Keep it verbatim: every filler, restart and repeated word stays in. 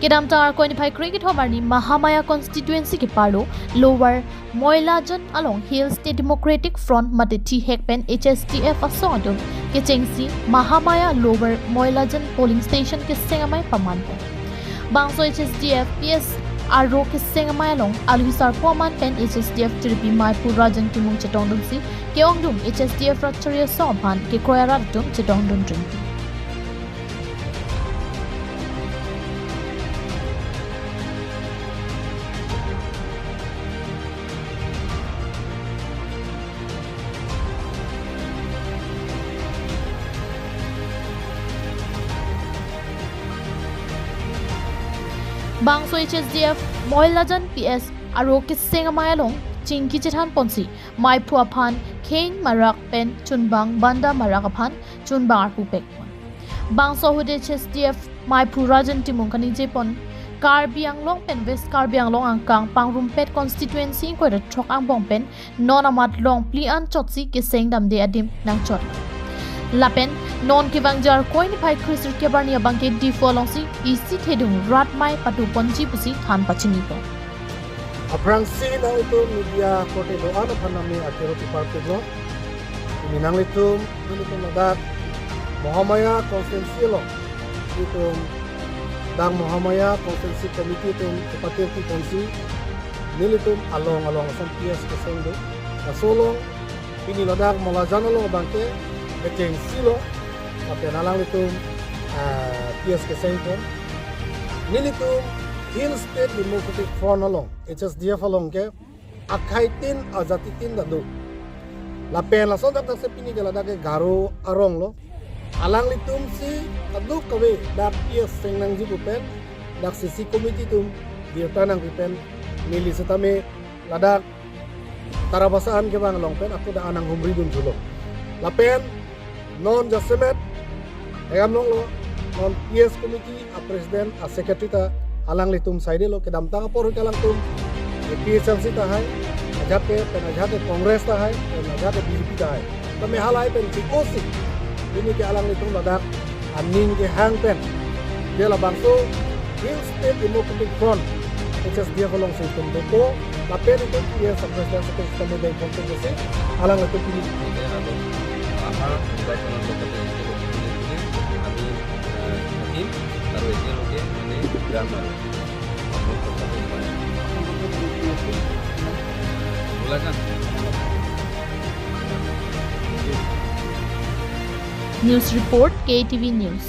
Kedamtang Arkoi niphai kre-kethom arni Mahamaya constituency keparlo Lower Moilajan along Hill State Democratic Front mate thihek pen H S D F asong atum kechengsi Mahamaya Lower Moilajan polling station keseng amei paman pon. Bangso H S D F P S aro keseng amei along aluhi sarpo aman pen H S D F tirpi Maiphu Rajan Timung chetongdunsi ke-ongdung H S D F rat chari asong aphan kekroi arat atum chetongdun rinti. Bangso H S D F Moilajan P S aro keseng amei along chingki chethan ponsi Maiphu aphan Kheng Marak pen chunbang Banda Marak aphan chunbang arpu pek pon. Bangso ahut H S D F Maiphu Rajan Timung kaningje pon Karbi Anglong pen West Karbi Anglong angkang pangrumpet constituency ingkoi ra throk angbong pen non amat long phli an chotsi keseng damde adim nangchot. Lapen non kevangji Arkoi niphai kre-sirkep arni abangke Diphu alongsi isi thedung rat mei patu ponji pusi than pachini pon. Aphrangsi nanglitum media korte do-an aphan nami akero kepar pik lo. Pini nanglitum, nanglitum ladak Mahamaya constituency along, itum dak Mahamaya constituency committee atum kepatir pi ponsi, nelitum along along asam P S keseng do. Laso along pini ladak Moilajan along abangke kechengsi lo, lapen alanglitum, ah, P S keseng pon. Nelitum Hill State Democratic Front along, H S D F along ke akhei tin ajati tin ta do. Lapen lason dak dak si pini ke ladak ke Garo arong lo. Alanglitum si aduk kave dak P S seng nangji pu pen dak C C committee atum birta nangpi pen neli setame ladak Tarabasa an kevang along pen ako dak an nanghumri dun thulo. Lapen non jasemet hegam long lo, non P S committee a president a secretary ta alanglitum saide lo, kedamtang apor ahut alangtum A P H L C tahai, ajat ke pen ajat ke Congress tahai, pen ajat ke B J P tahai. Tame halahai pen chiklo si, pini ke alanglitum ladak aning kehang pen, dia labangso Hill State Democratic Front, H S D F alongsi itum dopo, lapen itum P S a president secretary kami deng konten si, alanglitum pini. Ini adalah apa, niphai kre-sirkep arni, kami, eh, hakim, lalu itu lagi, ini drama. Mulakan. News report, K T V News.